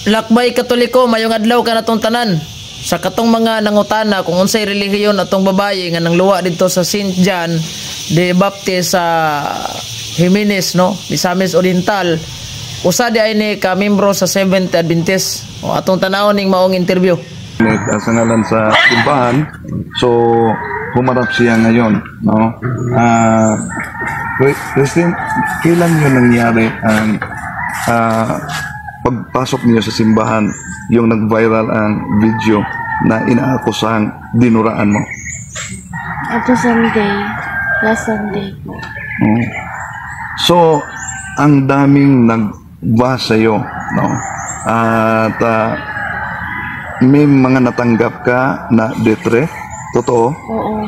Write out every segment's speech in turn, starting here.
Lakbay Katoliko, mayong adlaw kanatong tanan. Sa katong mga nangutana kung unsay relihiyon atong babaye nga nangluwa didto sa St. John the Baptist sa Jimenez, no, Misamis Oriental, usa di ay ni ka membro sa Seventh Adventist. O, atong tanawon ning maong interview. Sa ngalan sa simbahan. So, humarap siya ngayon, no? Christine, kailan yun nangyari ang pagpasok niyo sa simbahan, yung nag-viral ang video na inaakusahang dinuraan mo? Ato Sunday. Last Sunday po. So, ang daming nag-bash sa'yo, no? At may mga natanggap ka na death threat? Totoo? Oo.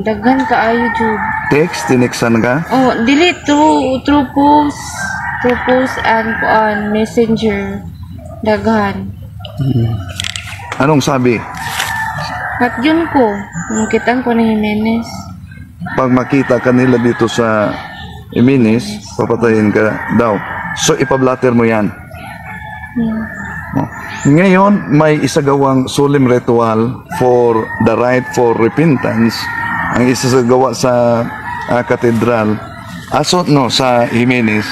Daghan kaayo jud. Text, tinextan ka? Oh, dili through post, through post and kuan Messenger. Daghan. Anong sabi? Patyon ko. Nakitaan ko ni Jimenez. Pag makita ka nila dito sa Jimenez, papatayin ka daw. So, ipablatter mo yan. Oh. Ngayon, may isagawang solemn ritual for the rite for repentance. Ang isasagawa sa katedral, aso no, sa Jimenez,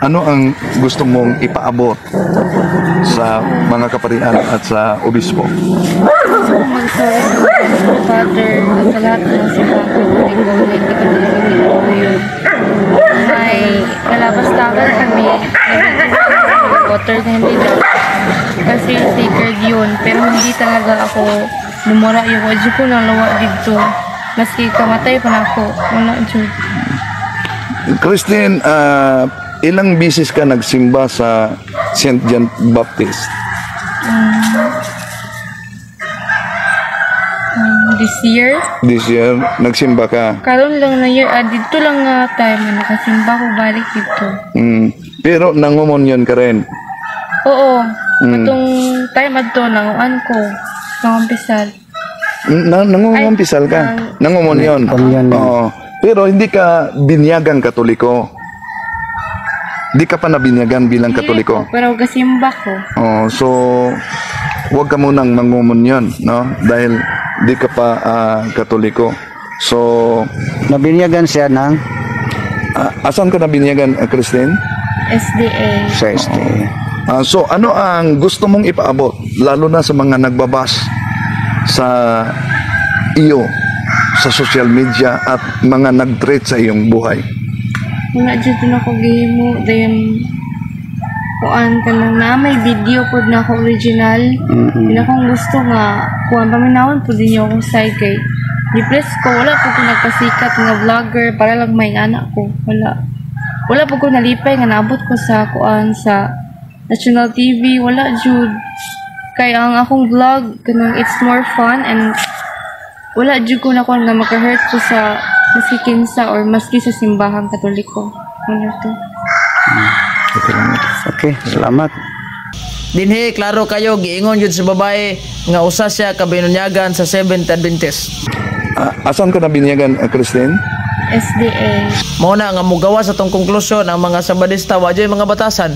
ano ang gusto mong ipaabot sa mga kaparian at sa obispo? Gusto ko mag-sorry sa Father at sa lahat ng simbahang Katoliko na hindi ko talaga ginawa yun. May kalapastangan kami, water na hindi dapat. Kasi sacred yun. Pero hindi talaga ako lumura yung wajib ko nang lawa dito. Maski kamatay pa na ako. Wala jud. Christine, ilang bisis ka nagsimba sa St. John Baptist? This year, This year, nagsimba ka. Karon lang na year, dito lang nga time na nakasimba ko balik dito. Pero nangumunyon ka rin. Oo. Atong time adto nanguan ko. Nangumpisal. Nangungumpisal ka. Ay, Nangumunyon. Communion. Oo. Pero hindi ka binyagang Katoliko. Hindi ka pa nabinyagan bilang Dili Katoliko. ko, pero gasimba ko. Oh, so huwag ka munang mangumunyon, no? Dahil di ka pa Katoliko. So, Nabinyagan siya ng asan ka nabinyagan, Christine? SDA. Sa SDA. So, ano ang gusto mong ipaabot lalo na sa mga nagba-bash sa iyo sa social media at mga nag-threat sa iyong buhay? Wala jud na ko gihimo dayon kuan ka lang na may video pod na ako original. Mm-hmm. Akong gusto nga kuan paminawon pod ninyo akong side kay depressed ko. Wala po ko nagpasikat nga vlogger para lang may anak ko. Wala po ko nalipay nga naabot ko sa kuan sa national TV. Wala jud kay ang akong vlog kanang it's more fun and wala jud ko na kuan nga maka-hurt ko sa maski kinsa or maski sa simbahang Katoliko. Ano to? Okay, salamat. Dinhi klaro kayo giingon jud sa babae nga usa siya ka binunyagan sa Seventh Adventist. Asan ka nabinyagan, Christine? SDA. Mao na nga mugawa sa tong konklusyon ang mga Sabadista wa mga batasan.